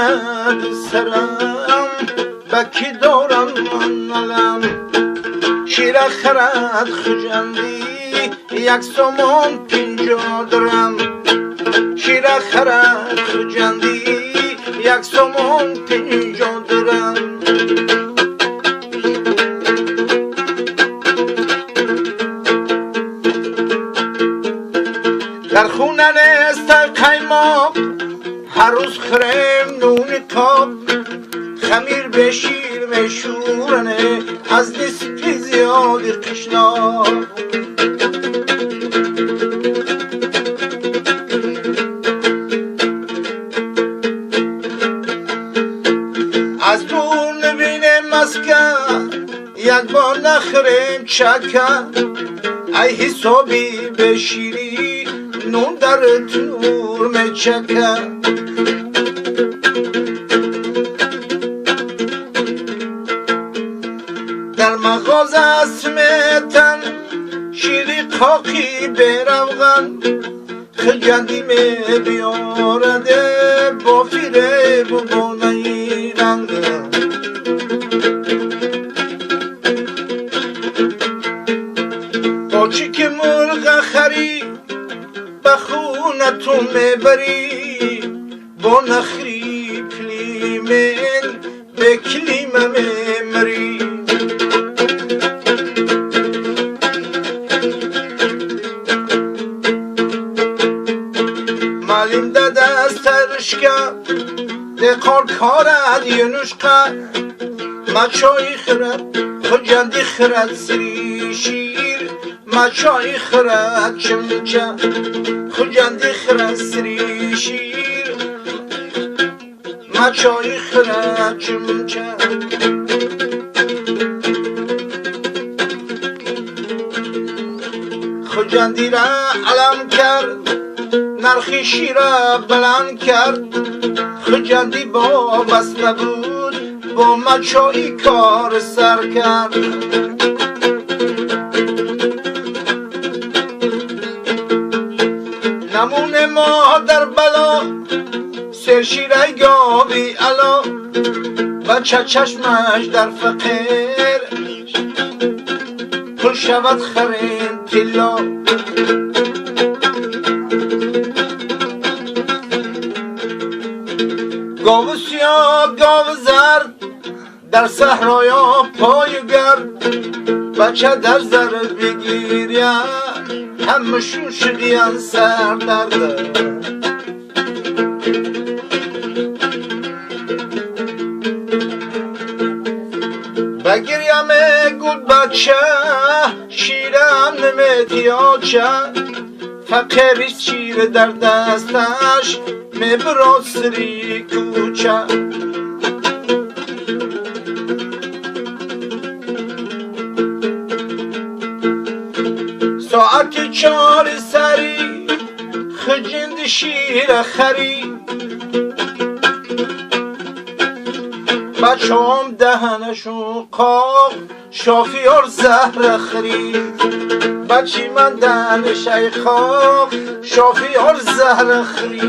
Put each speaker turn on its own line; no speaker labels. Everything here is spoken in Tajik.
Кунад сарам, ба ки дорам ман алам? Шира харад Хуҷандӣ 1 сомон 50 дирам. Шира харад Хуҷандӣ 1 сомон 50 дирам. Дар хона нест қаймоқ, ҳар рӯз хӯрем нуни қоқ. Хамир бе шир мешӯране аз нисфи зиёди қишлоқ. Аз дур набинем маска, як бор нахӯрем чака. Ай ҳисоби беширӣ нун дар тунур мечака. Дар мағоза сметан, шири қоқи беравған. Хуҷандӣ мебиёраде бо фиребу бо найранг. Бо чӣ ки мурға харӣ, ба хунатун мебарӣ. Бо нахрӣ плимен бе клима мемарӣ. Маълим дадастаришка деқор корад юнушқа. Мачои хӯрад Хуҷандӣ, хӯрад сири шир. Мачои хӯрад чимча, Хуҷандӣ хӯрад сири шир. Мачои хӯрад чимча. Хуҷандира алам кард, нархи шира баланд кард. Хуҷандӣ бо бас набуд, бо мачои кор сар кард. Намуне мо дар бало, сершираи гови ало. Бача чашмаш дар фақир, пул шавад харем тилло. Гову сиёҳ, гову зард дар саҳроё пою гард. Бача дар зар бигиря, ҳамашун шидиян сардард. Ба гиря мегӯд бача, ширам наметиёча. Фақири шир дар дасташ мебирод сири кӯча. Соати 4 сари Хуҷинди шира харӣ. Бачаом даҳанашон қоқ, шофиёр заҳра хӯрӣ. Бачи ман даҳанашай қоқ, шофиёр заҳра хӯрӣ.